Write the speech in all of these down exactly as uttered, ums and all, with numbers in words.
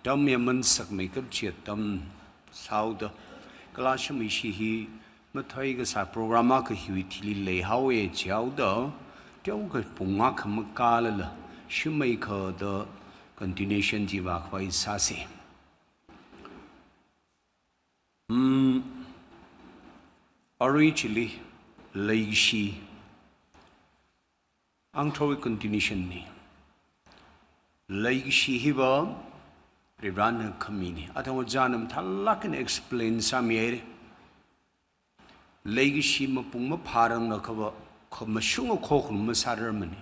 Tam yaman sakmei kachi atam sāhaoda, kala shimeishi hi mathei kasā program akha hiwui thili leihaowa chihaoda, teokha pung akha makālala, shimei khada continuation chiva khavai sāsa. Hmm, arui chili, leikashi. Angthor continuation na. Leikashi hiva, Varivarana khamina. Athang ojāna mathālāk eina explain sāmihaira. Leikashi mapung maphāranglakhava, khamashunga khokharum masārarmana.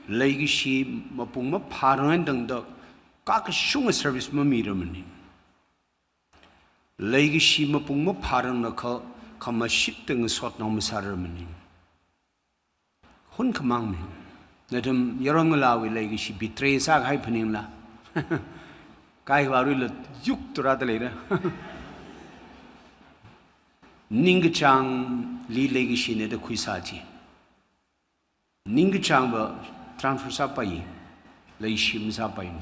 Leikashi mapung maphārang eina tangda, kakashunga service mamirarmana. Leikashi mapung maphāranglakha, khamashitda ngasotnao masārarmana. Hunkhamangmana. Nathum yaron ngalāwui leikashi betray sākahai phaningla. Kaiva aruila yukta rāda leira. Ningkachāngli leikashina da khuisā chi. Ningkachāngva transfer sāpai, leishi masāpaimana.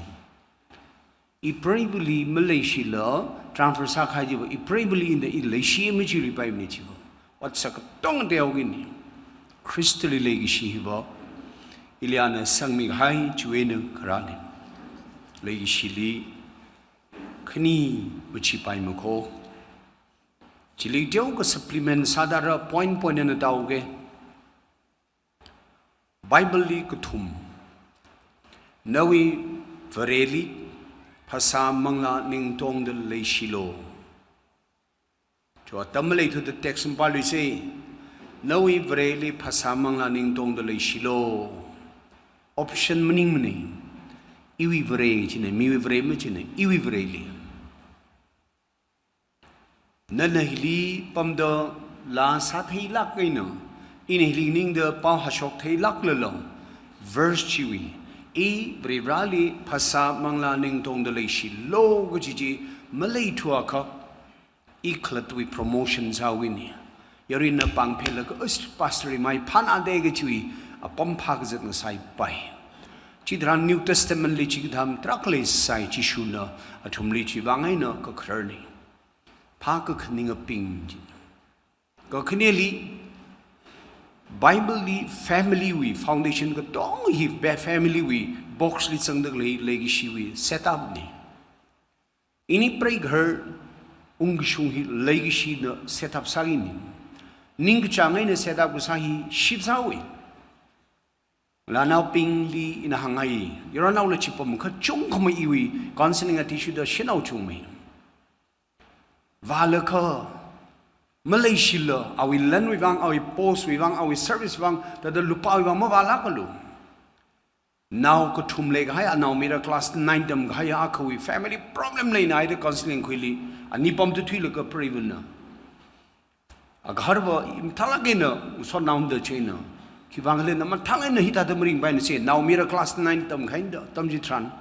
Ipreivali maleishila transfer sākahai chiva, ipreivali ina i leishi machiluipaimana chiva. Otsak katonga teokha ina. Khristali leikashi hiva, ili ana sangmikahai chiwui eina kharāna. Leikashili khani machipaimana kho. Chili teokha supplement sāda rā point point eina tāuka. Bible li kathum. Nawui Vareli phasā manglā ningtongda leishilu. Chiva atam maleithuda text mapāluisa. Nawui Vareli phasā manglā ningtongda leishilu. Option maningmana. Iwui Vare china, miwui Vare machina, iwui Vareli. Nana hili pamda laa sātheilāk eina, ina hili nganingda pao hāshok theilāklala, verse chiwui, i Varivarali phasā manglā ningtongda leishilu kaji chi maleithuakha, i khalattawui promotion sāhaowa ina. Yaruina pāngpheilaga, "Ush, pastor i mai phānāda," kachiwui apam phākazat ngasāpai. Chitharan New Testament li chikathā tarākha leisai, Jishuna athumli chiwui vang eina kakhararna. Phākakhaningabing chi. Kakhaneli, Bible li family wui foundation katonga hi ba family wui box li zangda khalei, leikashiwui setup na. Ini preigahar ungkashung hi leikashina setup sāki ni. Ningkachāng eina setup kasā hi shitsāhaowa. Lanaobingli ina hāngngai, yaronnaola chipam kachungkha mei, iwui counseling athishurda shanao chungmei. Vālakha, maleishila, awui lanwui vang, awui post wui vang, awui service vang, thāda lupāwui vang mavālākalu. Nao kathum leikahai, anao mira class nine tamkahai akhawui family problem leinaida counseling khuili, ani pamda thuilaga preivanna. Agaharva mathālāk eina ngasotnaoda chieina. Khiwuivang khala na mathālāk eina hithāda maringpaina chi, nao mira class nine tamkahaina atam chitharan,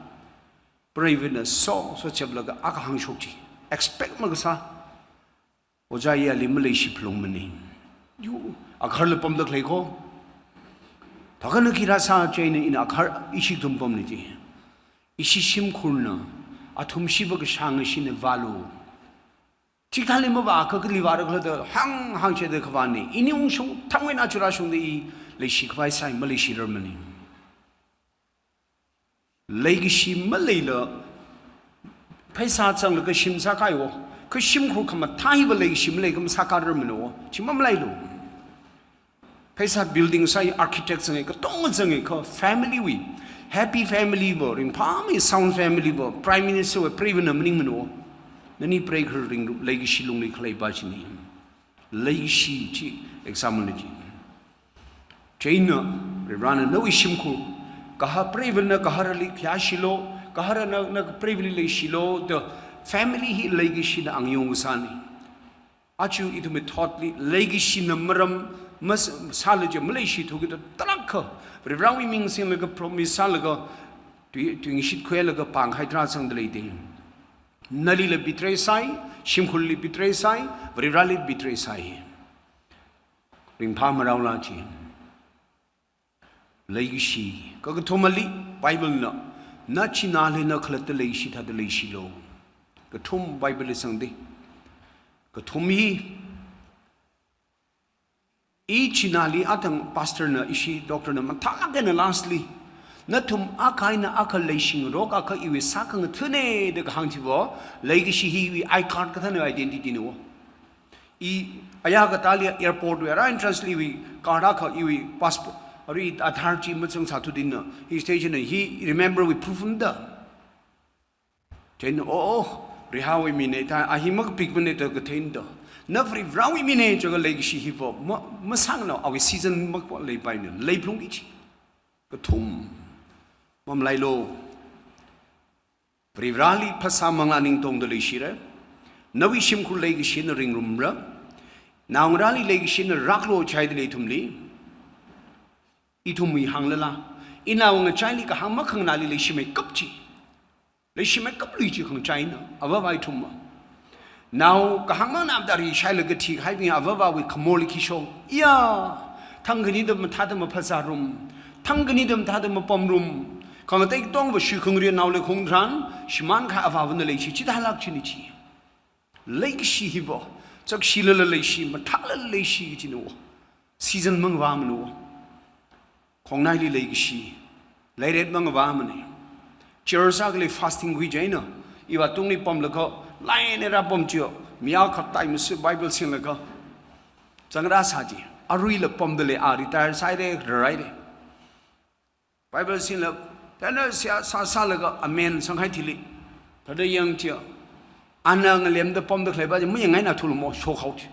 preivanna so, so chaplaga akha hāngshok chi. Expect makasā. Ojā, iyali maleishi phalungmana. Yu, agaharla pamda khalei kho. Thākha na khi rāsā chieina ina agahar ishi ithum pamna chi. Ishi shimkhurna, athum shiva kashāng ashina vālu. Chikathāli mavāakha kali vāra khala da hāng hāngchida khavāna. Ini ungshung thangwui eina aja rāshungda i leishi khavai sāi, maleishirarmana. Leikashi maleila, pheisā zanglaga shim sākahaiwo. Kha shimkhur khamathā hiva leikashi maleikha masākararmana wo. Chi mamalailu. Pheisā building sāi, architect zanghai, katonga zanghai kha family wui. Happy family va, ringphāmei sound family va, Prime Minister wui preivanna maningmana wo. Nani preigahar ringlu, leikashi lungli khaleipa china. Leikashi chi example na chi. Chieina, Varivarana nawui shimkhur, gahar preivanna gaharali khayāshilu, gaharana, na preivali leishilu, da family hi leikashina angayung sāna. Aja ithumwui thotli, leikashina maram, mas-, sālaga maleishithuki da tarākha, Varivarawui ming singlaga promise sālaga, tui, tuingashit khuilaga pāngkahai tarā zangda leida. Nalila betray sāi, shimkhurli betray sāi, Varivarali betray sāi. Ringphā maraola chi. Leikashi, kakathumali, Bible na, Nachināli na khalatta leishi thāda leishilu. Kathum Bible li sangde. Kathum hi, I chinali atang pastor na ishi doctor na mathālāk eina lastly, nathum akha eina akha leishingarok akha iwui sākhangathāne da kahāng chiva, leikashi hi iwui I card kathāna, identity na wo. I aya katāli airport wui ara entrance li iwui card akha, iwui passport, arui Aadhaar chi mazangsāthu dina, hi station na hi remember wui proof na da. Chieina, oh, oh, Varewui mina thā, a hi makapikmana da katheinada. Na Varewui mina chiakha leikashi hiva ma, masāngna, awui season makwa leipaina, leiphalungki chi. Kathum, mamalailu. Vareli phasā manglā ning tongda leishira. Nawui shimkhur leikashina ringrumra. Naongarāli leikashina rāklu chaida lei ithumli. Ithumwui hānglala, inao ngachaili kahāng makhanganāli leishimeikap chi. Leishimeikap lui chi khangachaina, avāvā ithumva. Nao kahāng manganāda rishailaga thikahaibing avāvāwui khamorli khi shok. Ya, thang khanida mathāda maphasārum. Thang khanida mathāda mapamrum. Khangatei katongva shuikhangarui naoli khong tharan, shimānkahai avāvana leishi, chithālāk china chi. Leikashi hiva, chakshilala leishi, mathālala leishi kachina wo. Season mangavāmana wo. Khongnaili leikashi, leiret mangavāmana. Church akhali fasting khui chieina, iva tungli pamlaga, line eina rāpam chiya, mi akha tai masi Bible singlaga. Zangrā sā chi, aruila pamda lei, a retire sāhaire, rāhaire. Bible singla, thāna sā, sā, sālaga amen sanghai thili. Thāda yang chiya. Ana ngalemda pamda khaleiva chi, mayangngaina thulumo, shokhao chi.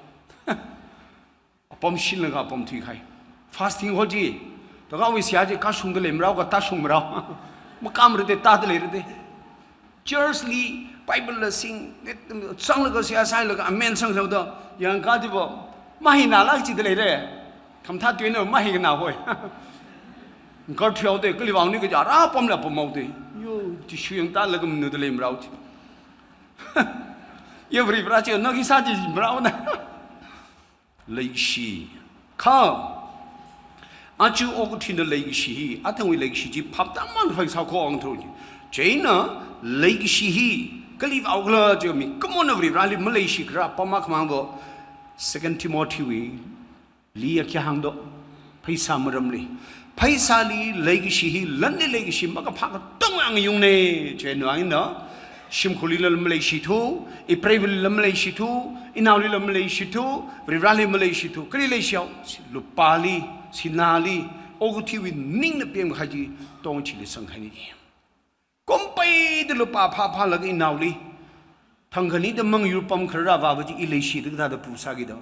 Apam shinlaga apam thuikahai. Fasting ho chi. Thākha awui seihā chi, kashungda leimarao, katāshungmarao. Makāmara de, tāda leira de. Church li Bible la sing, zanglaga seihā sālaga amen sanglaga da, yangkha chiva, mahinalāk chida leira. Khamathā tuina mahinganā hoi. Ngarthuihaoda, kali vang ni kaja rāpamla pamhaoda. Yo, Jishu yangtālaga manuda leimarao chi. Yo, Varivara chi, na khi sā chi maraona. Leikashi. Kha. Aja okathuina leikashi hi, athangwui leikashi chi phaptāmang phai sākho ang thro chi. Chieina leikashi hi, kali vāokhala chi mi, kamonana Varivarali maleishi kharā, pama khamangva, Second Timothy wui, li a khi hāngdo, pheisā maramli. Pheisāli leikashi hi, lanli leikashi makaphā katonga ngayungne, chieina eina, shimkhurlila maleishithu, ipreivalila maleishithu, inaolila maleishithu, Varivarali maleishithu, kali leishihao, lupāli, sināli, okathuiwui ningna pemkahai chi, tong chili sanghaini. Kumpeida lupā phāphālaga inaoli, thang khanida mangyur pamkharā avāva chi i leishida kathāda pu sāki da.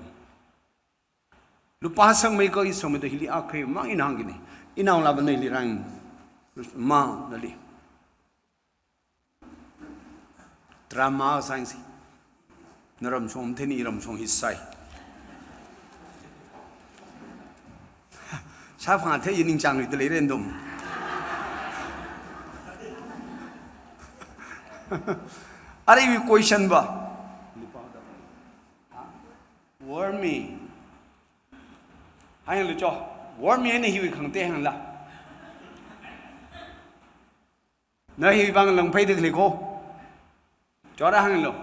Lupā sangmeikha i sangmeida hili akhri mang ina hāngkini. Inaolava neili rāng ma nali. Drama sāyangsi. Naramshong matheini iramshong hi sai. Sāphang thei ningchāngluida leira ndom. Arui question va. Wormi. Hānglu cho. Wormi eina hiwui khangatei hāngla. Na hiwui vang langpheida khalei kho. Chora hānglu.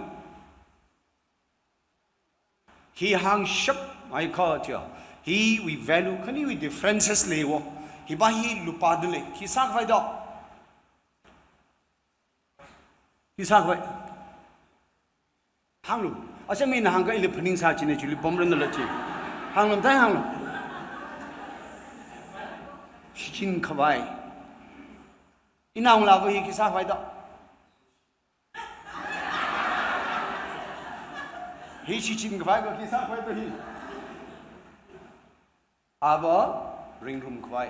Hi hāngshap mai kha chiya. Hiwui value khaniwui differences lei wo. Hiva hi lupāda lei. Khi sākhavai do. Khi sākhavai. Hānglu. Asa mina hāngkha ili phaningsā china chili pamran la chi. Hānglu, mathei hānglu. Shichin khavai. Inaolava hi khi sākhavai do. Hi shichin khavai kha khi sākhavai do hi. Ava ringrum khavai,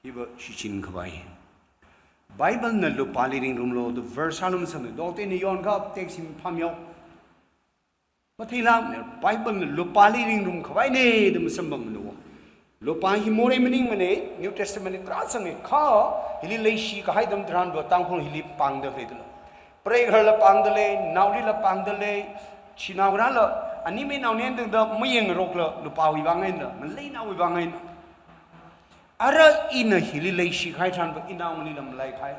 hiva shichin khavai. Bible na lupāli ringrumlu da verse alum sāmi, doctor ni yonkha text hi phāmeo. Matheila, Bible na lupāli ringrum khavaine da masamphangmana. Lupā hi morei maningmana, New Testament li tarā sānge kha, hili leishi kahai atam tharan va Tangkhul hili pāngda khalei dala. Preigharla pāngda lei, naolila pāngda lei, chinaongarāla, animai naonin tangda mayangrokla, lupāwui vang eina, ngaleinaowui vang eina. Ara ina hili leishi kahai tharan va inaongalila malaikhai.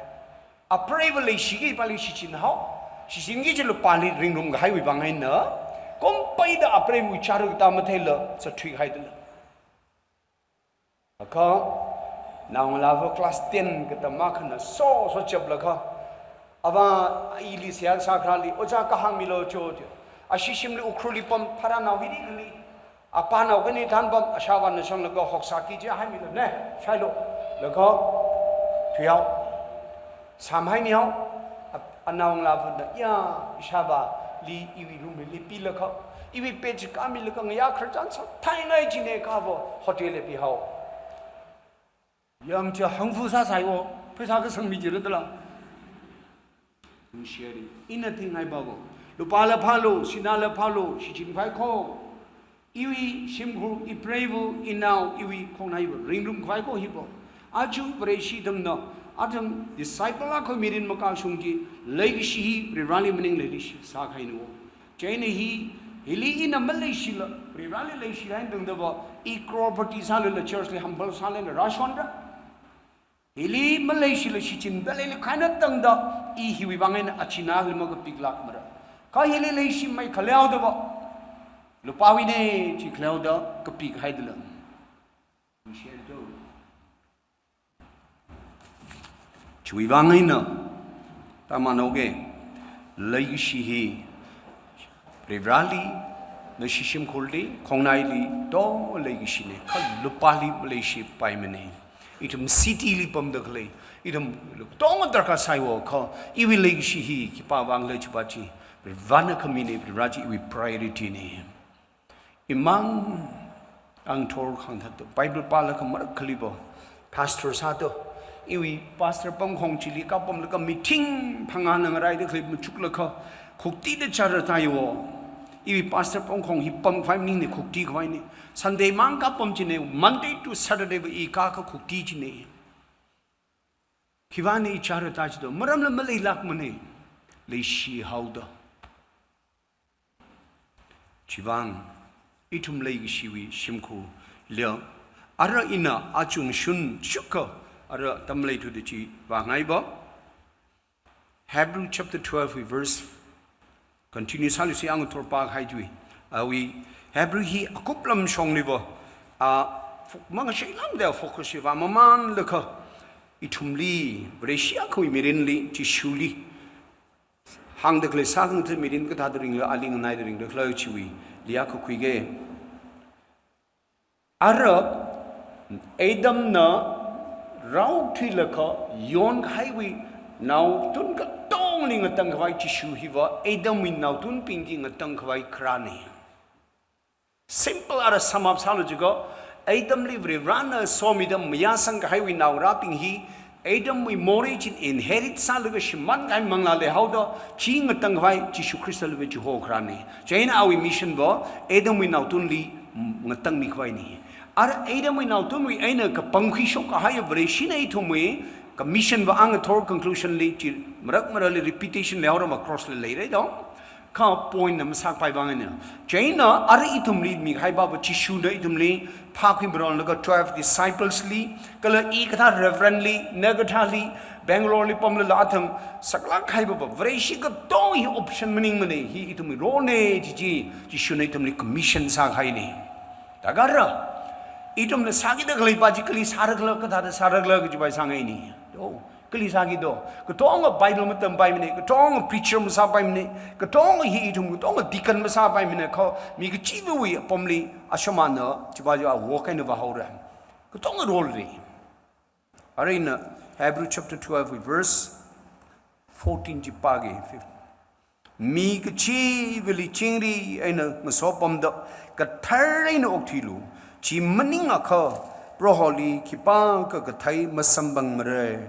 Apreiva leishiki pali shichinhao. Shichinki chi lupāli ringrumkahaiwui vang eina, kumpeida apreiwui chara katā matheila zathuihaidala. Kha, naongalāva class ten katam akhana so, so chaplaga, ava ili seihā sākharāli, "Ojā kahāng milo cho," cho. Ashi shimli Ukhrulli pam pharanao hili kali. Apānao khani thanpam, ashāvāna shanglaga hoksaki chi haimilo ne, shailo. Laga, thuihao. Sāmhaimihao. A-, anaongalāvana, ya, ishāvāli iwui room li leipilakha, iwui bed chi kāmilakha ngayā khararchan sāthaingai jine kava hotel leipihao. Yangcha hangfu sāsaiwo, pheisā kasang mi jira dala. Sharing. Ina thinghaiva bo. Lupāla phālu, sināla phālu, shichinphai kho. Iwui shimkhur, ipreiva, inao, iwui khongnaiva ringrumphai kho hiva. Aja Vareshi athumna, athum disciple akha mirin makashungki, leikashi hi Varivarali maningla leishi sākahaina wo. Chieina hi, hili ina maleishila, Varivarali leishi haina tangdava, i crorepati sālala church li humble sālala rāshonra. Hili maleishila shichinda leili kahaina tangda, i hiwui vang eina achina hili makapiklākmara. Kha hili leishimei khaleodava, lupāwuine chi khaleoda kapikhaidala. Chiwui vang eina, tamanaoke, leikashi hi, Varivarali, nashi shimkhurli, khongnaili, to leikashine, kha lupāli maleishipaimane. Ithum city li pamda khalei, ithum katonga darkar sāiwo kha, iwui leikashi hi khipā vang lei chiva chi, Varivarana khamine, Varivara chi iwui priority ne. Imang angthor khangthatto, Bible pālaga marakhaliva, pastor sāto, iwui pastor pamkhong chili kapamlaga meeting phangā nangaraida khalei machuklaga, khuktida chara taiwo. Iwui pastor pamkhong hi pamkhavai maningne, khukti khavaine. Sunday mang kapam chine, Monday to Saturday va i kakha khukti chine. Khivāne i chara tai chido, maramla maleilākmane, leishihaoda. Chivang, ithum leikashiwui shimkhur lei, ara ina achungshun shukha, ara tamleithuda chi vāngaiva. Hebrew chapter twelve wui verse continue sālusi, angthor pākahai chiwui. Awui Hebrew hi akuplam shongliva, a, fo-, mangasheilamda focus shiva mamanlaga, ithumli, Vareshi akhawui mirinli, Jishuli hāngda khalei sākhangatha mirin kathāda ringla, ali nganaida ringda khala chiwuili akha khuike. Ara, Adamna rao thuilaga yonkahaiwui naotun katongli ngatangkhavai Jishu hiva, Adamwui naotunbingli ngatangkhavai kharāne. Simple ara sum up sālu jiakha, Adamli Varivarana somida mayāsangkahaiwui naongarābing hi, Adamwui morei china inherit sālaga shimānkahai manglā leihaoda, chi ngatangkhavai Jishu Khristali chiho kharāne. Chieina awui mission va, Adamwui naotunli ngatangmikhavaine. Ara Adamwui naotunwui eina kapangkhui shokkahai Vareshina ithumwui, ka mission va angthor conclusion li chi, marak marali repetition leihaorama cross li leira do. Kha point na masākapai vang eina. Chieina ara ithumli mikahai va Jishuna ithumli phākhui maronlaga twelve disciples li, kala i kathā Reverend li, na kathāli, Bangalore li pamlala athang saklāk kahai va, Vareshi katonga hi option maningmane, hi ithumwui role ne chi chi, Jishuna ithumli commission sākahaine. Thākha ara, ithumna sākida khalei va chi kali sārakhala, kathāda sārakhala kajiva sāngaine. Do. Kali sāki do. Katonga Bible matampaimane, katonga preacher masāpaimane, katonga hi ithum, katonga deacon masāpaimane, kha mi kachivawui apamli, ashamana, chiva chiva work eina vāhaora. Katonga role lei. Ara ina Hebrew chapter twelve verse fourteen chi pāke, fifteen. Mi kachivali chingri eina ngasopamda, kathar eina okthuilu, chi maningakha, Proholi khipākha kathei masamphangmara.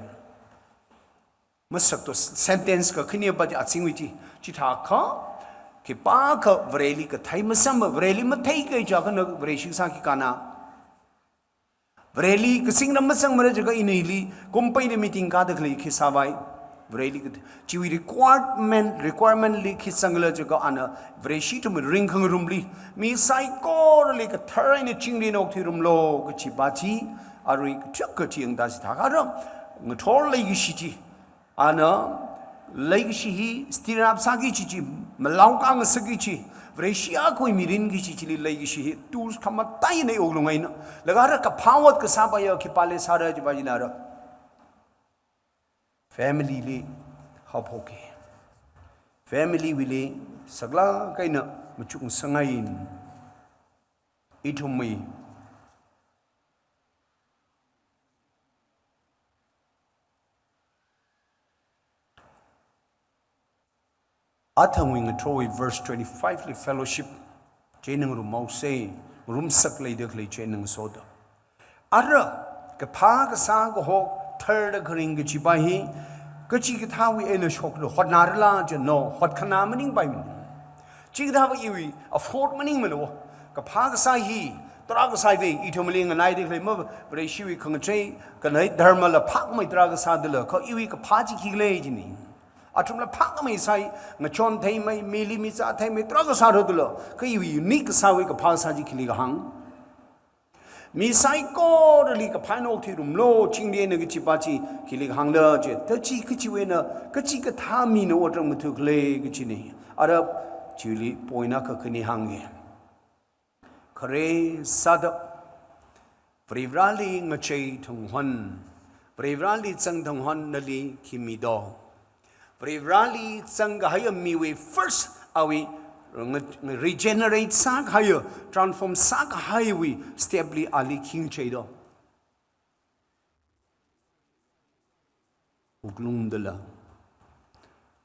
Masakto sentence kakhane va chi achingwui chi, chithākha, khipākha Vareli kathei masamma, Vareli matheikahai chiakha na Vareshi sāki kana. Vareli kazingram mazangmara jiakha ina hili, kumpeida meeting kāda khalei khi sāvai. Vareli ka, chiwui requirement, requirement li khi zangla jiakha ana Vareshi ithum ringkhangarumli, mi saikorali kathar eina chingri eina okthuirumlu kachi va chi, arui kachuk kachi yangda sithākha ara, ngathor leikashi chi, Ana leikashi hi stirap sāki kachi chi, malao khangasakki kachi, Vareshi akhawui mirinki kachi chili leikashi hi tools khamataina wuklung eina. Laga ara kaphā ot kasā paiya khipāli sāra chipa china ara family li haophoki. Family wuili saklāk eina machukngasakngai. Ithumwui athangwui ngathorwui verse twenty-five li fellowship chieina ngarumhaosa, ngarumsak leida khalei chieina ngasoda. Ara kaphā kasā kahok tharda kharing kachipa hi kachikathāwui eina shokda hotnarala jino, hotkhanā maningpaimana. Chikathāva iwui afford maningmana. Kaphā kasā hi, tarākha sāi ve, ithumli nganaida khalei ma, Vareshiwui khangachei, khanai dharmala phākmei tarākha sādala, kha iwui kaphā chi khikhala jina. Athumla phākmei sāi, ngachon theimei, mili miza theimei, tarākha sāra dala, kha iwui unique kasāwui kaphā kasā chi khili kahāng. Mi saikorali kaphā eina okthuirumlu, chingri eina kachipa chi khili kahāngla chi, ta chi kachiwui eina, kachikathā mina otram ngatha khala kachina. Ara chili point akha khani hānga. Khare sāda, Varivarali ngachei thang hon, Varivarali zang thang hon nali khi mido? Varivarali zangkahaiya miwui first awui nga-, nga-, regenerate sākahaiya, transform sākahaiwui step li ali khi ngacheido? Wuklung dala.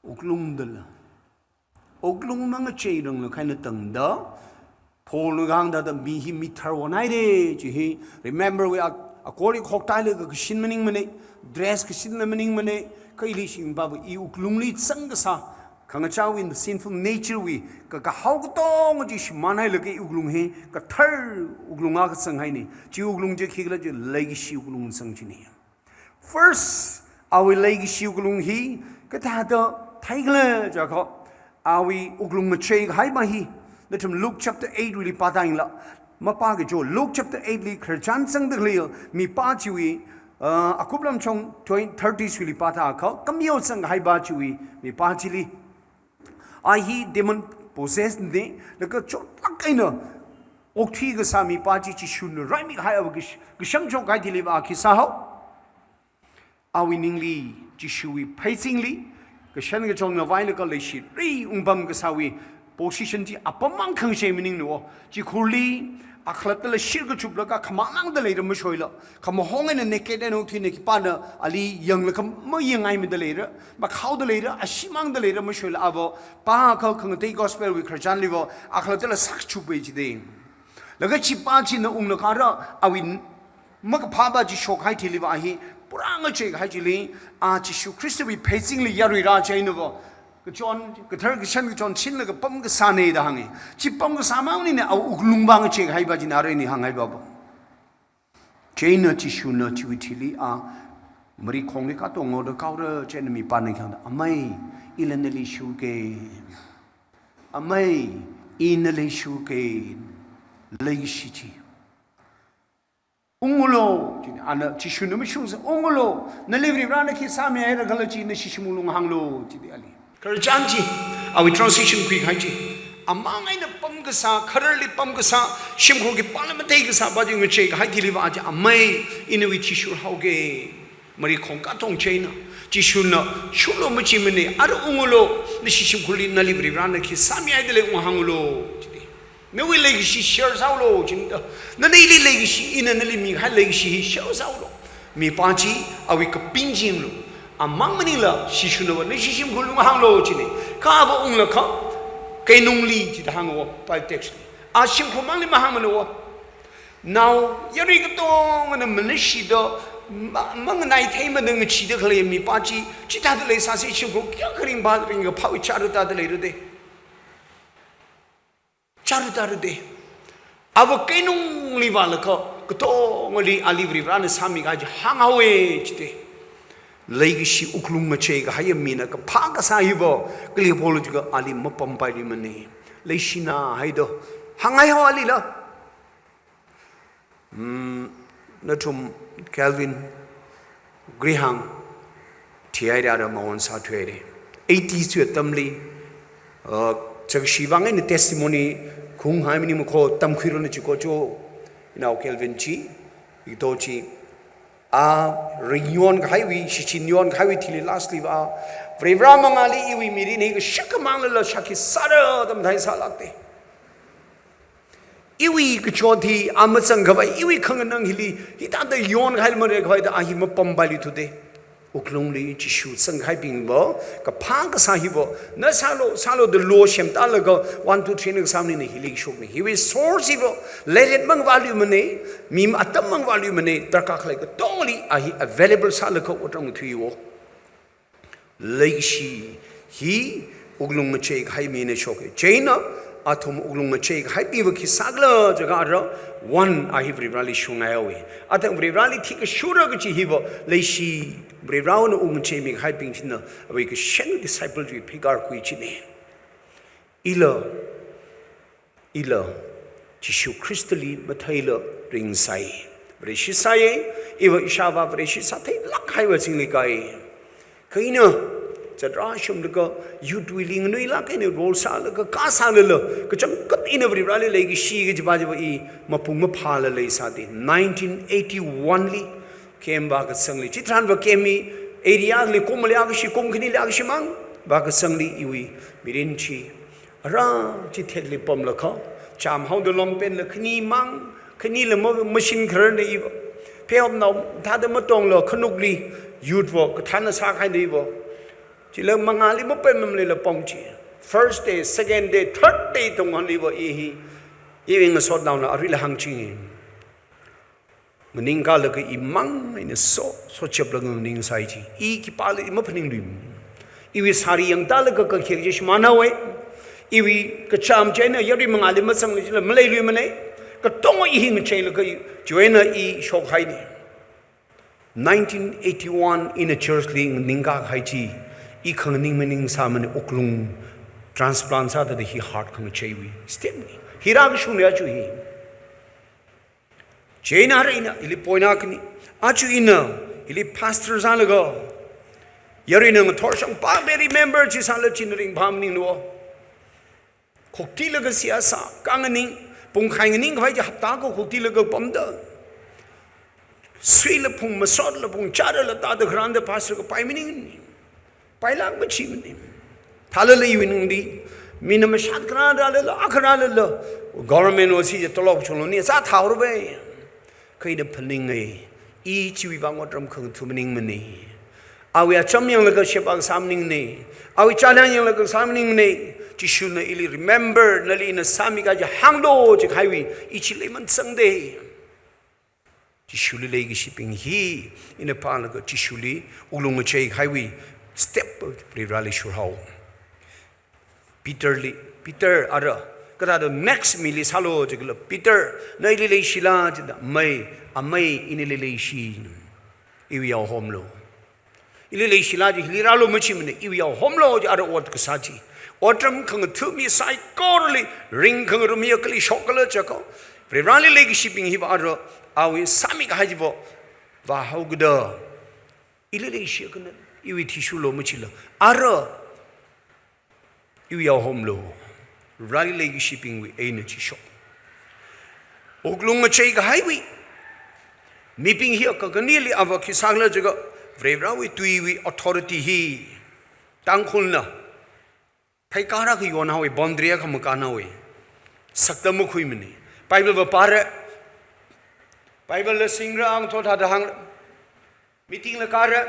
Wuklung dala. Wuklung mangacheirangla kha eina tangda, Paulna kahāng thāda mi hi mi tharwon haira chi hi, remember wui a, akori khoktaila ka kashin maningmana, dress kashinla maningmana, kha ili shimkhurpava i wuklungli zangkasā, khangachāwui sinful nature wui, ka kahao katonga chi shimānhailaga i wuklung hi, kathar wuklung akha zanghaina, chi wuklung chi khikhala chi leikashi wuklung zang china. First, awui leikashi wuklung hi kathāda theikhala jiakha, awui wuklung ngacheikahaipa hi, nathum Luke chapter eight wuili pāda yanglu, mapāki jo, Luke chapter eight li khararchan zangda khalei mipā chiwui, uh, akup lamchong twenty, thirties wuili pāthakha, kameo zangkahaipa chiwui mipā chili, a hi demon possessed na, laga chotlāk eina okthui kasā mipā chi Jishuna raimikahai awui kash-, kasham chokkahai thiliva a khi sāhao? Awui ningli, Jishuwui pheizingli, kashan kachon ngavailaga leishiri ungpam kasāwui position chi apam mang khangachei maningna. Chikhurli, akhalattala shir kachuplaga khamāngmangda leira mashoila, khamahong eina naked eina okthuina, khipāna ali yanglaga mayangngaimada leira, makhaoda leira, ashee mangda leira mashoila, ava pākha khangatei gospel wui khararchanliva, akhalattala sākachupa jida. Laga chipā china unglaga ara, awui n-, makaphāpa chi shokkahai thiliva a hi, pura ngacheikahai chili, a Jishu Khristawui pheizingli yarui rācheinava, kachon, kathar kashan kachon shinlaga pam kasāna da hānga. Chi pam kasā mang maningna, awui wuklungpa ngacheikahaipa china ara ini hānghaipava. Chieina Jishuna chiwui thili a marikhongli katonga da kaora, chieina mipāna khi hāngda, "Amei, ila nali shurka. Amei, i nali shurka." Leikashi chi. "Ungulu," china, ana Jishuna mashungsa, "Ungulu, nali Varivarana khi sāmihaira khala chi nashishimli unglu hānglu," chida ali. Khararchan chi, awui transition khuikahai chi, amang eina pam kasā, khararli pam kasā, shimkhur khipāla matei kasāpa chi ngacheikahai thiliva a chi, "Amei, i nawui thishur haoka." Marikhong katong chieina, Jishuna, "Shurlu machimana, ara ungulu, nashi shimkhurli nali Varivarana khi sāmihaida lei unghānglu," chida. "Nawui leikashi share sāhaolu," china da. "Nana ili leikashi, ina nali mikahai leikashi hi share sāhaolu. Mipā chi awui kapin chi yanglu. Amang maningla, Jishunava nashi shimkhurli unghānglu," china. Kha ava unglaga, keinungli chida hānga, Bible text li. A shimkhur mangli mahāngmana. Nao, yarui katongana manashida, ma-, manganaitheimada ngachida khalei mipā chi, chithāda leisāsi, shimkhur kayākha ringphā ringkaphāwui chara tāda leira da. Chara tāra da. Ava keinungli vālaga, katongali ali Varivarana sāmikahai chi hānghaowa chida. Leikashi wuklung ngacheikahaiya mina kaphā kasā hiva, kali polo jiakha ali mapampailuimana. Leishina haida. Hānghaihao alila. Hmm, nathum Calvin, Grihang, Chihaira ra mawan sāthuire. Eighties wui atamli, uh, chakshi vang eina testimony khuingai maningmana kho tamkhuiranu chi kocho, inao Kelvin chi, ito chi, a ringyon kahaiwui, shichinyon kahaiwui thili lastly va, Varivara mangāli iwui mirin hi kashak khamang lala shākhi sāra da mathei sālākte. Iwui kachot hi a mazangkhavai, iwui khanganang hili, hithāda yon kahai mare khavai da a hi mapampailui thude. Wuklungli Jishu zangkahaibingva, kaphā kasā hiva, na sālu, sālu da lo semtālaga, one, two, three na kasā maningmana hili shokna. Hiwui source hiva, leiret mang valuemana, mi atam mang valuemana, darkar khalei katongli a hi available sālaga otram thuiwo. Leikashi hi wuklung ngachei kahai mina shoke. Chieina athum wuklung ngachei kahaibingva khi sākhala jiakha ara, one, a hi Varivarali shungaihaowe. Athang Varivarali thikashura kachi hiva, leishi Varivarana wuklung ngacheimi kahaibing china, awui kashen disciple chi phikar khui chine. Ila, ila, Jishu Khristali matheila ringsai. Vareshi sāye, iva ishāvā Vareshi sātheilāk kahaiva chingri kai. Kha ina, zatra shumlaga, youth wui lingnuilāk eina role sālaga, kasālala, kachangkhat ina Varivarali leikashi kajiva jiva i mapung maphāla leisāde. Nineteen eighty-one li, camp vākazangli, chitharanva camp hi, area li kum mali akhashi, kum khanili akhashi mang, vākazangli iwui mirin chi. Ara chithekli pamlaga, chāmhaoda longpant la khani mang, khanila ma-, machine khararna iva. Pheihopnao thāda matongla khanukli, youth va, kathāna sākahaina iva. Chila mangāli mapam mamlila pam chi. First day, second day, third day tonghanli va i hi. Iwui ngasotnaona aruila hāngchingi. Nganingkalaga imang eina so, so chaplaga nganingsai chi. I khipāla i maphaningluimana. Iwui sari yangtālaga kakhek chi shimānhaowe. Iwui kachām chieina yarui mangāli mazangli chila maleiluimana. Katonga i hi ngacheilaga i, chieina i shokhaine. Nineteen eighty-one ina church li nganingkahai chi, i khanganing maningsāmana wuklung transplant sāda hi heart khangacheiwui. Step ni. Hi rākashungna aja hi. Chieina ara ina, ili point akhani. Aja ina, ili pastor sālaga. Yaruina ngathor shang pa very member chi sāla china ringphā maninglo. Khoktilaga siyasa, kanganing, pungkhai nganing khavai chi hapta ko khoktilaga pamda. Suila phung, masotla phung, chārala tāda kharanda pastor kapai maning. Pailāk machimana. Thālala iwui ningli, mina mashat khararalala, akhararalala, government wui si je tolop chunglo ni, sāthaora ve. Kha ina phaninge, i chiwui vang otram khangatha maningmana. Awui acham yanglaga sheba kasā maningmana. Awui chānhān yanglaga kasā maningmana. Jishuna ili remember, nali ina sāmi kaji hānglo jikahaiwui, i chi leiman sangde. Jishuli leikashibing hi, ina phālaga Jishuli wuklung ngacheikahaiwui step Varivarali shurhao. Peter li, Peter ara, kathāda next mili sālo jikla, Peter, na ili leishila jida, mei, amei, inili leishi, iwui yao homlo. Ili leishila ji, hili rālo machimana, iwui yao homlo ji ara ot kasā chi. Otram khangatha mi saikorali, ringkhangarum hi kali shokkhala jiakha. Varivarali leikashibing hiva ara, awui sāmi kahai jiva, vāhaokida. Ili leishi akhana, iwui thishurlo machila. Ara, iwui yao homlo. Varivarali leikashibingwui eina chi shok. Wuklung ngacheikahaiwui. Mibing hi aka kanili ava khi sākhala jiakha Varivarawui tuiwui authority hi. Tangkhulna. Pheikar akha yonhaowe, boundary akha makānhaowe. Sakta makhuimana. Bible va pāra. Bible la singra ang thot hada hāng. Meeting la kāra.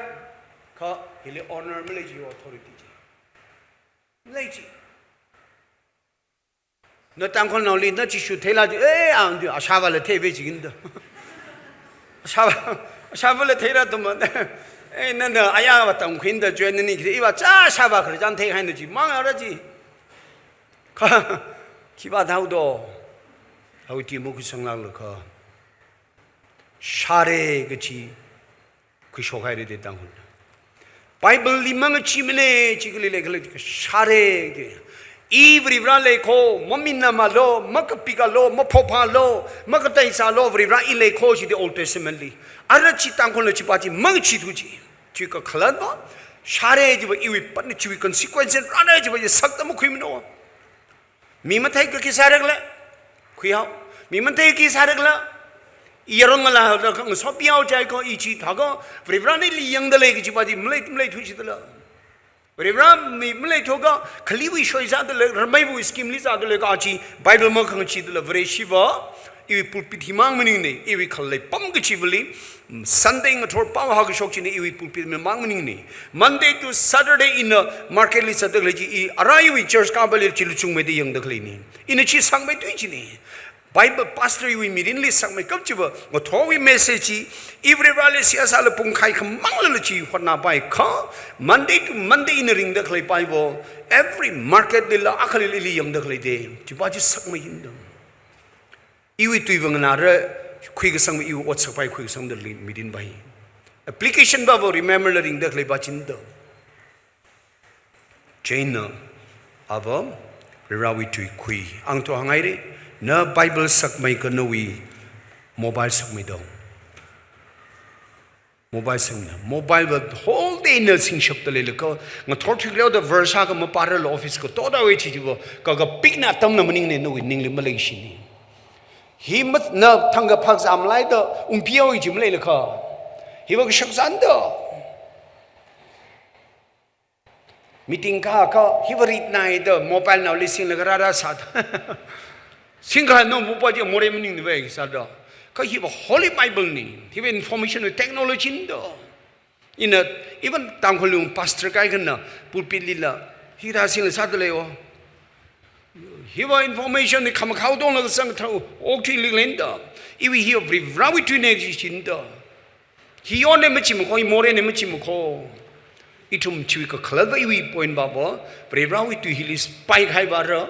Kha hili honor malei ji authority ji. Lei chi. Na Tangkhulnaoli, na Jishu theila chi, eh, ang di, ashāvāla theive chi ginda. Ashāvā, ashāvāla theira tuma. Eh, nana ayāvā tamkhuida, join ni kri, iva cha ashāvā khri cham theihaina chi, mang ara chi. Kha, khiva thao do. Hao ti mo khuisang lak la kha. Share kachi. Khuishokhaire de Tangkhul. Bible li mangachimana, chi kali leikhala share de. I Varivara leikho, maminamalo, makapikhalo, maphophalo, makateisālo, Varivara i leikho chi de Old Testament li. Ara chi Tangkhulna chi pa chi mangachithu chi. Chi kakhalatva, shāra chiva iwui patna chiwui consequence rāra chiva i sakta makhuimano. Mi matheikha khi sārakhala, khuihao. Mi matheikha khi sārakhala, i yaron ngalāda khangasopihaochai kha i chithākha, Varivarāna ili yangdalei kajiva chi malei, maleithuishitala. Varivara mi maleithuakha, khaliwui shoi zādalei, rameiwui scheme li zādalei kachi, Bible makhangachidala, Vareshiva, iwui pulpit himang maningne, iwui khalei pam kachivali, Sunday ngathor pao hākashok china iwui pulpit himang maningne. Monday to Saturday ina market li zatdakhalei chi, i arui iwui church kapali chi luchungmeida yangdakhaleine. Ina chi sangmeithui chine. Bible pastor iwui mirinli sangmeikap chiva, ngathorwui message chi, i Varivarali seihā sāla pungkhai khamanglala chi hotnapaikha, Monday to Monday ina ringdakhalei paiva, every market lila akhali ili yangdakhaleide, chiva chi sakmeindo. Iwui tuiva nganāra, khuikasang iwui ot sakpai khuikasangda li mirinpai. Application pava remember la ringdakhaleiva chindo. Chieina, ava, Varivarawui tui khui. Angto hānghaire, na Bible sakmeikha nawui mobile sakmeido. Mobile sakmeida. Mobile va whole day na singshapda leilakha, ngathor thuikaleoda verse akha mapārala office katotawui chi chiva, kakapikna atamna maningne nawui ningli maleishine. Hi mat na thangkha phak zamlaida, ungpihaowa chi maleilakha. Hiva kashak zanda. Meeting kahaka, hiva ritnaida, mobile naoli singlaga rāra sāda. Singkha no mobile chi more maningda vai sāda. Kha hiva Holy Bible ne, hiva information technology nido. Ina, even Tangkhul lung pastor kaikhana, pulpit lila, hithā singla sādaleiwo. Hiva information ni khamakhao tonglaga sangthao, okthuilik lenda. Iwui hi Varivarawui tuine chi chinda. Hi yonne machimakho, hi morene machimakho. Ithum chiwui kakhalatva iwui point pava, Varivarawui tui hili spaikhai vāra.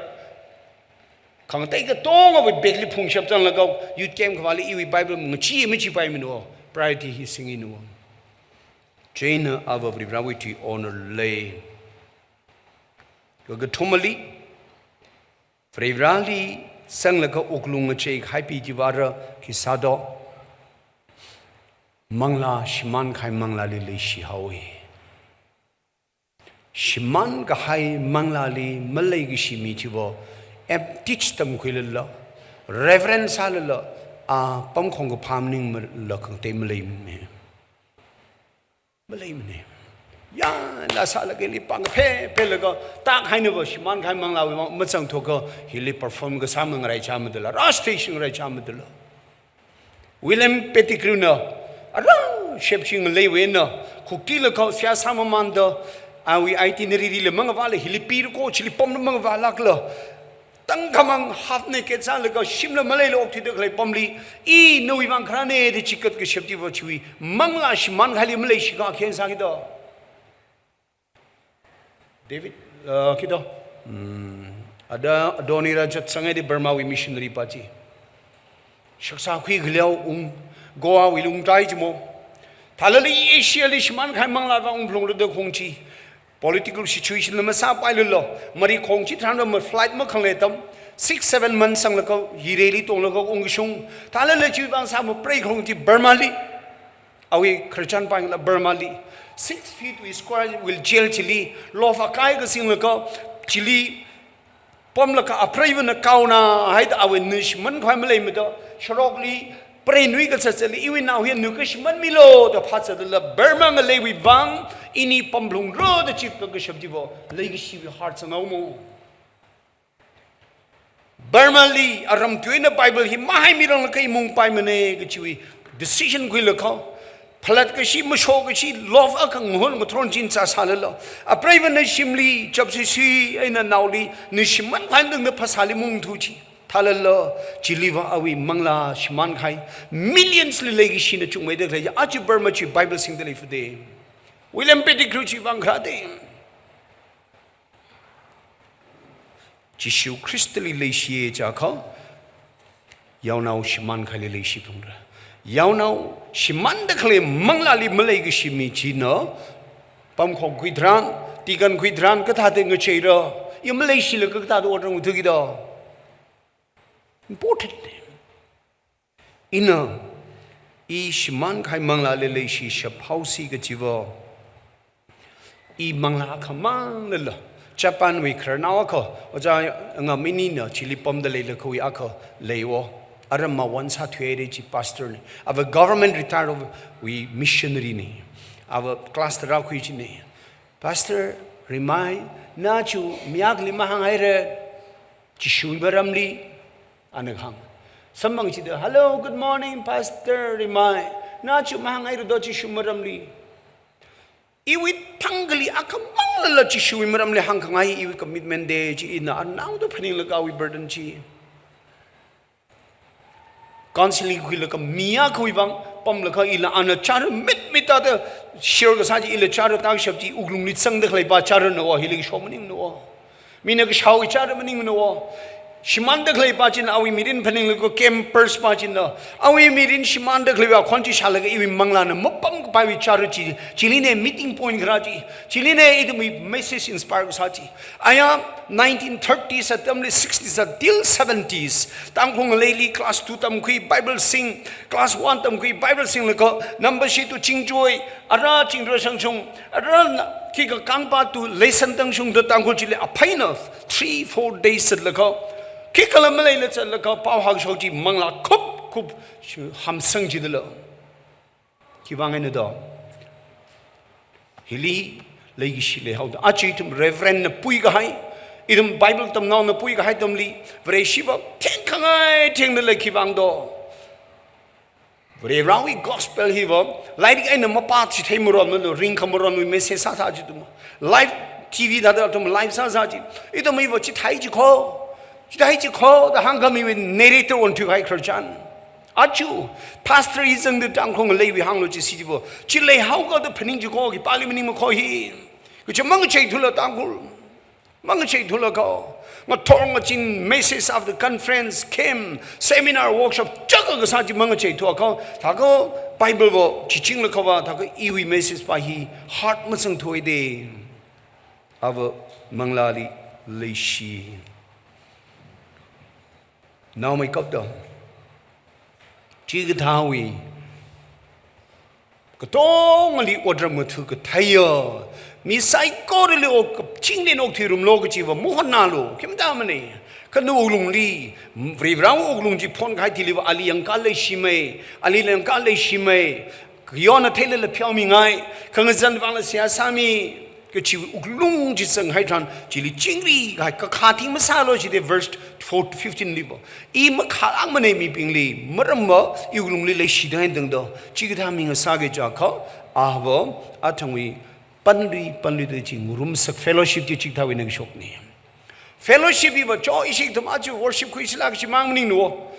Khangatei katongawui bag li phungshap zanglaga, youth camp khavāli iwui Bible ngachi machipaimano, priority hi singinuwa. Chieina ava Varivarawui tui honor lei. Kakathumali, Varivarali sanglaga wuklung ngacheikahaipi chivāra khi sādo. Manglā shimānkhai manglāli leishihaowe. Shimānkahai manglāli maleikashi mi chiva, ap teach tamkhuilala, reverend sālala, a pamkhong kaphā maningla khangatei maleimane. Maleimane. Yāla sālaga ili pāng phe, phelaga, tak hainava shimānkhai manglāwui ma-, mazangthuakha, hili perform kasā mangaraichāmadala, rā station ngaraichāmadala. William Pettigrew na, ara, shepshi ngaleiwui eina, khuktila kha seihā sāmamanda, awui itinerary la mangavāla, hili pirako, chili pamla mangavālakla. Tangkhamang half naked sālaga shimla maleila okthuida khalei pamli, i nawui vang kharāne da chikat kashap chiva chiwui, manglā shimānkhaili maleishikha khi eina sākida. David, uh, khi do. Hmm. Ada Adonira zatsanghaida Burmawui missionary pa chi. Shaksa khuikhaleo ung, Goawui lungtai chimo. Thālala Asiali shimānkhai manglā vang ungphalungra da khong chi. Political situation la masāpailala, mari khong chitharanva ma flight makhanglei atam, six, seven months sanglaga, hireli tonglaga ungkashung. Thālala chiwui vang sā maprei khong chi Burmali. Awui khararchan pāngla Burmali. Six feet wui square wui jail chili, lofa kai kasinglaga, chili, pamlaga apreivana kaona haida awui na shimānkhavai maleimada, sharokli, preinui kazatzatli, iwui nao hi na kashimānmilo da phāzatlala, Burma ngaleiwui vang, ini pamlungra da chipkakashap chiva, leikashiwui heart sanghaomo. Burmali, aram tuina Bible hi mahaimiranglaga i mungpaimane kachiwui, decision khuilakha, phalatkashi, mashokashi, love akha ngahon ngathor chin sāsālala. Apreivana shimli, chapsisi, eina naoli, na shimānkhavai tangda phasāli mungthu chi. Thālala, chiliva awui manglā shimānkhai, millions li leikashina chungmeida khalei, aja Burma chi Bible singda leifude. William Pettigrew chi vang kharāde. Jishu Khristali leishiya jiakha, yaonao shimānkhaili leishiphalungra. Yaonao shimānda khalei manglāli maleikashi mi china, pamkhong khuitharan, tikan khuitharan, kathāda ngacheira, i maleishilaga kathāda otrang uthukida. Important. Ina, i shimānkhai manglāli leishishaphaosi kachiva. I manglā akhamang lala, Japan wui khararnao akha, Ojā Ngam inina chili pamda leilakhawui akha leiwo. Aram mawan sāthuire chi pastor ne. Ava government retire wui missionary ne. Ava class tara khui chi ne. "Pastor Rimai, na chu mi akhali mahānghaire, Jishu maramli," ana kahāng. Samphang chida, "Hello, good morning, Pastor Rimai. Na chu mahānghaire do Jishu maramli." Iwui thangkhali akhamang lala Jishuwui maramli hāngkhangai iwui commitment de chi ina anaoda phaninglaga awui burden chi. Counseling khuilaga mi akhawui vang pamlaga ila ana chara mitmit tāda share kasā chi, ila chara tākashap chi wuklungli zangda khaleipa charana wo, hili kashok maningmana wo. Mina kashao i chara maningmana wo. Shimānda khaleipa china awui mirin phaninglaga campers pa china awui mirin shimānda khaleipa khon chi shālaga iwui manglāna mapamkapaiwui chara chi, chili ne meeting point kharā chi, chili ne ithumwui message inspire kasā chi. Aya nineteen thirties atamli, sixties a till seventies, Tangkhul ngaleili class two tamkhui, Bible sing, class one tamkhui, Bible singlaga number sheet tu chingchoi, ara chingchoi shangshung, ara na, khikha kangpa tu lesson tangshungda Tangkhul chili aphaina three, four days zatlaga, khikhala maleila zatlaga, pao hākashok chi manglā khup khup shu hamsang chidala. Khivang eina do. Hili leikashi leihaoda. Aja ithum Reverend na pui kahai, ithum Bible tamnaona pui kahai atamli, Vareshi va thengkhangai thengda lei khivang do. Varewui gospel hiva, lairik eina mapā chithei maronmana, ringkha maronwui message sāsā chi ithum. Live T V thāda ithum live sāsā chi. Ithum hiva chithei chi kho. Chithei chi kho, da hāngkhamiwui narrator onthui kahai khararchan. Aja, pastor hi zangda Tangkhul ngaleiwui hānglu chi si chiva. Chi leihaoka da phaning chi kho, khipāli maningmakho hi. Kachi mangacheithula Tangkhul. Mangacheithula kho. Ngathor ngazin message after conference, camp, seminar, workshop, chaka kasā chi mangacheithu kho. Thākha Bible va, chichinglakhava, thākha iwui message pa hi, heart mazangthuwa de. Ava manglāli leishi. Naomeikapta. Chikathāwui. Katongali otram ngatha katheiya. Mi saikorali ok, chingrin okthuirumlu kachiva, mahonnālu, khimda mane. Kha nawui wuklungli, Varivarāwui wuklung chi phonkahai thiliva, ali yangkā leishimei, ali yangkā leishimei, kayona theilala pheomingai, khangazan vangla seihā sāmi, kachi wuklung chi zanghai tharan, chili chingri kahai kakhating masālu chida verse four, fifteen liva. I makhalāngmane mibingli, maramva, i wuklungli leishidai tangda, chikathā mi ngasāki jiakha, ava, athangwui, panri, panri da chi ngarumsak fellowship chi chikathāwui eina kashokne. Fellowship hiva, cho ishi ithum aja worship khuisila kachi mang maningna wo.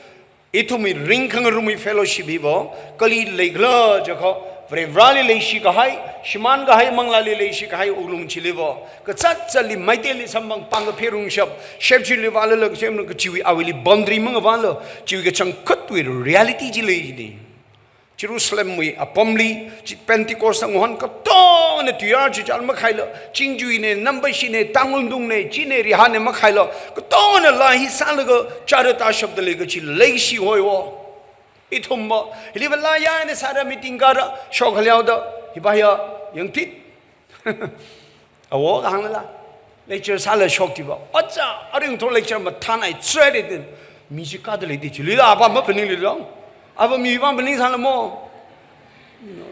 Ithumwui ringkhangarumwui fellowship hiva, kali leikhala jiakha, Varivarāli leishi kahai, shimān kahai, manglāli leishi kahai wuklung chiliva, kazat zatli maiteili samphang pāng kapherungshap, shepchili vālala kasem kachiwui awuili boundary mangavāla, chiwui kachangkhatwui reality chi leine. Jerusalemwui apamli, chi Pentecost nganghon katongana tuiyār chichār makhaila, Chingjuine, Nambaishine, Tangkhul Dungne, chine Rihane makhaila, katongana laa hi sālaga, chara tāshapda lei kachi leikashi hoi wo. Ithumva, hiliva laa yāna sāra meeting kāra, shok khaleoda, hiva ya, yangtit. Awo kahāngla. Lecture sāla shok chiva. Acha, aring thor lecture mathānai, chre de din. Mi chi kāda lei de chili la, ava maphaninglilo. Ava mi vang phaningsālamo.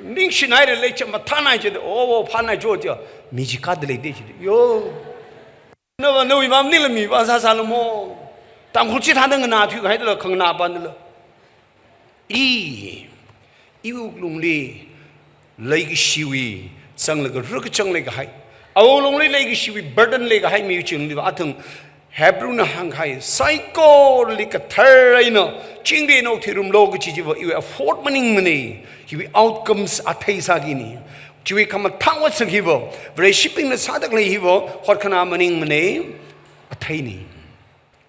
Ningshinaire lecture mathānai chida, o, o, phānai cho chia. Mi chi kāda lei de chida. Yo. Nava, nawui vang maningla mi vang sāsālamo. Tangkhul chithāda nganāthui kahaidala, khanganā pandala. I, iwui wuklungli leikashiwui zanglaga rukchang leikahai. Awui wuklungli leikashiwui burden leikahai mi chingli va athang Hebrew na hāngkahai, saikorali kathar eina, chingri eina okthuirumlu kachi chiva, iwui effort maningmane, hiwui outcomes athei sākine. Chiwui khamathā otsak hiva, Vareshibingna sāda khalei hiva, hotkhanā maningmane, atheine.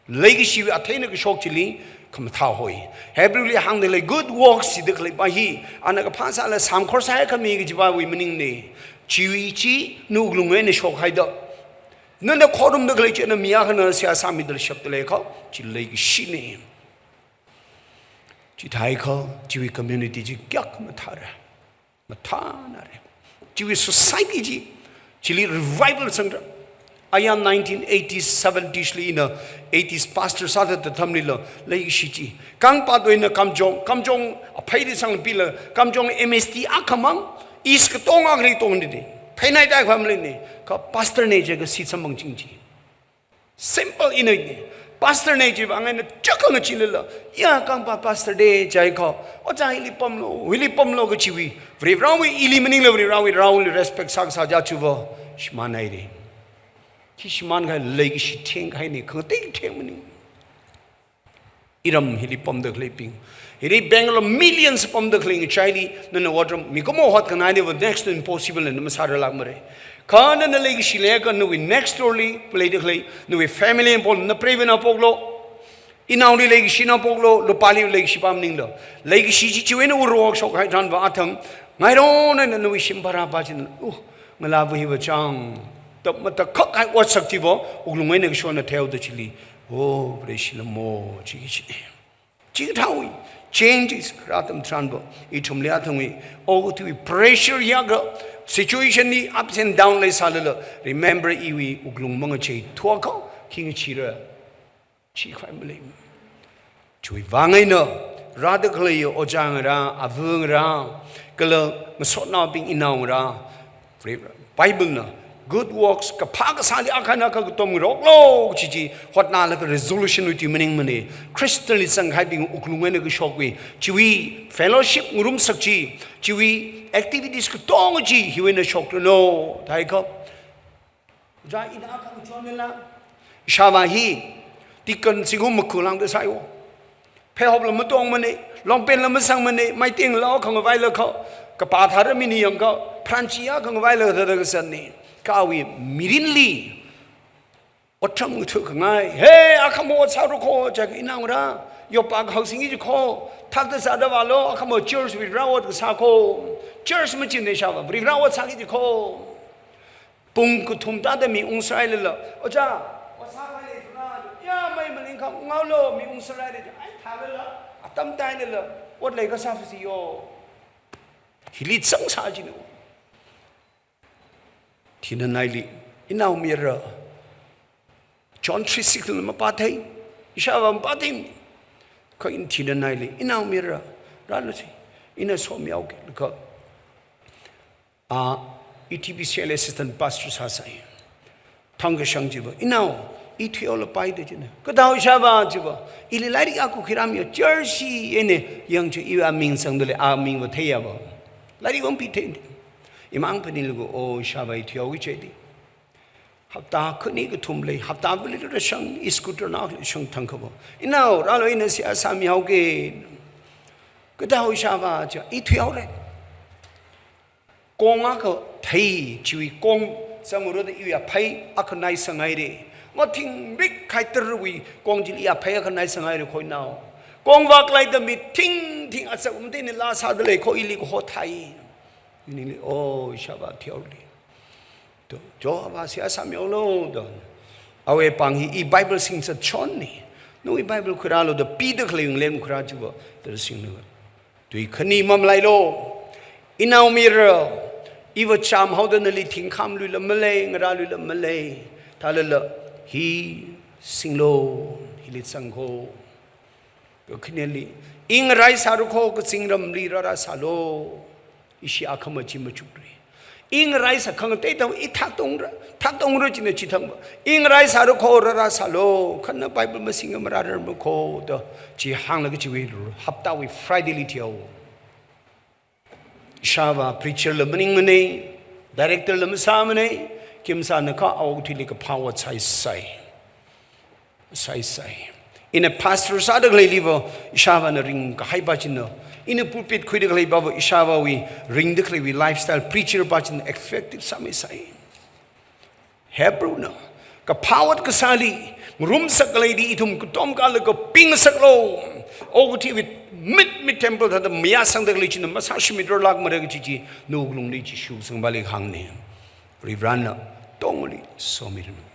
Leikashiwui atheina kashok chili khamathā hoi. Hebrew li hāngda lei good works chida khaleipa hi, ana kaphā sāla samkhor sāhaikhami kajipa wui maningne. Chiwui chi nawui wuklung eina shokhaida. Nana khorumda khalei china mi akhana seihā sāmida shapda leikha, chi leikashine. Chithākha, chiwui community chi kayākha mathāra. Mathānare. Chiwui society chi Chili revival sangra. Aya nineteen eighties, seventies li ina eighties pastor sāda atamlila leikashi chi. Kangpā toina kamchong, kamchong aphei li sanglapila, kamchong M S T akhamang, is katonga kali tongni de. Pheinai tai khamli ni, kha pastor na jiakha seat samphang ching chi. Simple ina ni. Pastor na jiva ngaina chakang chilala. Ya kangpā pastor de jiakha. Oja hili pamlo, hili pamlo kachiwui. Varivarawui ili maningla Varivarawui raoli respect sākasā jiachiva. Shimānhaira. Khi shimānhai leikashi thenghaina, khangatei theng maning. Iram hili pamda khaleibing. Hili Bangalore millions pamda khalei ngachaili, nana otram, mikumo hotkhanailiva next to impossible na masāralākmara. Kha nana leikashi leiakha nawui next door li, paleida khalei, nawui family and pol, napreivana poklo. Inaoli leikashi na poklo, lupāli leikashi pam ninglo. Leikashi chi chiwui eina uro shokhai tharanva athang, ngairona nawui shim bhara pā china, uh, ngalāva hiva chang. Tap matakhak hai otsak chiva, wuklung eina kashona theoda chili. Oh, Vareshilamo, chi chi. Chikathāwui, changes, khara atam tharanva, ithumli athangwui, okathuiwui pressure yaga, situation li ups and down leisālala, remember iwui wuklung mangachei thuakha, khi ngachira, chi khavai malei. Chiwui vang eina, rāda khalei oja ngarā, ava ngarā, kala masotnaobing inao ngarā, Bible na, good works, kaphā kasāli akhana kha katom ngaroklo, chi chi, hotnalaga resolution wui tui maningmana, Christian li zanghaibing wuklung eina kashokwui, chiwui fellowship ngarumsak chi, chiwui activities katonga chi, hiwui eina shokrano, thai kha. Ja ina akha chonela. Ishāvā hi, deacon zingkum makhulang da sāyo. Pheihopla matongmana, longpenla masangmana, maitingla khangavaila kha, kapā thāra mini yangkha, pranchi ya khangavaila thāda kasāna. Kha awui mirinli, otram ngathu khangai, he, akhamo sāra kho, jiakha inao ngarā, yopa khaosing ji kho, thakta sāda vālo, akhamo church wui rā ot kasā kho, church machinna ishāvā, wui rā ot sāki ji kho. Pung kathum tāda mi ungsāhailala, oja, ot sāpai leisāna, ya mai malingkha ngaolo, mi ungsāhaira, ai thālala, atam tailala, ot leikasā fusi yo. Hili zangsā jino. Thinanaili, inaomayara. John three six la mapāthei, ishāvā mapāthei. Kha ina thinanaili, inaomayara, rālu si, ina somihaoki, kha. A, E T B C L assistant pastor sāsai. Thangkashang chiva, inao, i thuihaolapai da china. Kathāo ishāvā chiva, ili lairik akha khuirāmiyo, church hi ene, yang chi iwui aming sangdalei, amingva theiyava. Lairik vang pithei. Imang phaninglaga, o ishāvā i thuihaoki chei di. Hapta khani kathum lei, hapta vali rāshang, i scooter na rāshang thangkhava. Inao, rālu ina seihā sāmihaoki. Kathāo ishāvā chi, i thuihaora. Kong akha thei, chiwui kong zangrada iwui aphei akha nai sāngaira. Ngathing rik khai tarwui kong chili aphei akha nai sāngaira kho inao. Kong vāklaida mi thingthing asak um tini laa sādalei kho ili kaho thai. Ningli, o, ishāvā thuihaora. To, jo, avā seihā sāmihaolo, to. Awui pāng hi i Bible singzat chonna. Nawui Bible khuirālu da pida khalei ngalem khuirā chiva, da singna. Tui khani mamalailo. Inaomayara, iva chāmhaoda nali thingkhamluila malei, ngarāluila malei. Thālala, hi singlo, hili zang kho. Kakhaneli, i ngarai sāra kho, kazingramli rārāsālo. Ishi akhama chi machukra. I ngarai sā khangatei tang, i thaktongra, thaktongra china chithangva. I ngarai sāra kho, rārāsālo. Kha na Bible masinga marārarma kho, da. Chi hānglaga chiwui haptawui Friday li thuihao. Ishāvā preacher la maningmana, director la masāmana, khim sānakha okathuili kaphā ot sāsai. Sāsai. Ina pastor sāda khaleiliva, ishāvāna ringkahai pā china. Ina pulpit khuida khalei pāva, ishāvāwui ringda khaleiwui lifestyle preacher pā china effective sāmisai. Hebrew na, kaphā ot kasāli, ngarumsak khaleili ithum katom kala kaping saklo, okathuiwui mit mit temple thāda mayāsangda khalei china masāshimit rarlākmara kaji chi, nawui wuklungli Jishu sangvali hāngna. Varivarana, tongli somiranu.